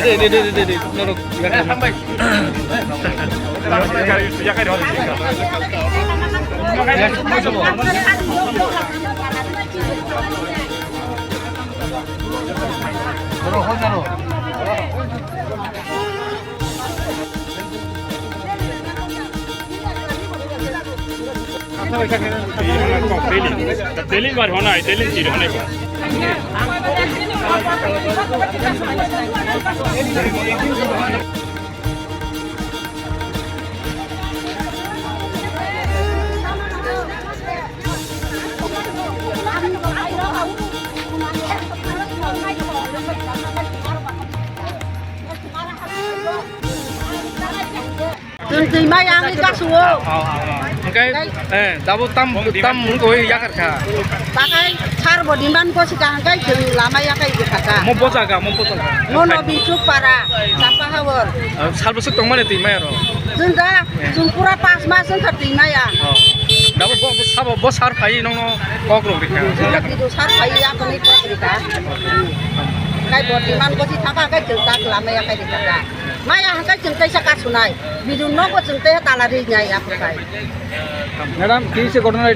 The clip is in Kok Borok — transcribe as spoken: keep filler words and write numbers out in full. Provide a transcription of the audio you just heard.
De, de, de, de, de, de, norok. Daily, daily bar hona, daily chiri hona. Chwng twi maya wngwi kasu o. Hwnkhe, eh, dabo tam, tam wngwi yakar kha. Takai sar bo demand ko sika hwnkhe chwng lama yakai bwkha kha. Mo bojaga, mo bojaga. Mono Bichuk para, Chapa Hawar. Ah, sal bwswk tongmani twi maya rok? Chwng da, chwng pura pas mas wngkha twi maya. Oh. Dabo bo, bo sabo, bo sar phai nongno kok rok rikha. Chwng da bidu sar phai ya koni kok rikha. Kai bo demand ko si thaka kai chwng tak lama yakai rikha. Maya hwnkhe chwng teisa kasunai, bini nogo chwng teisa tala rinai aphuru bai. Madam, kisa ghotona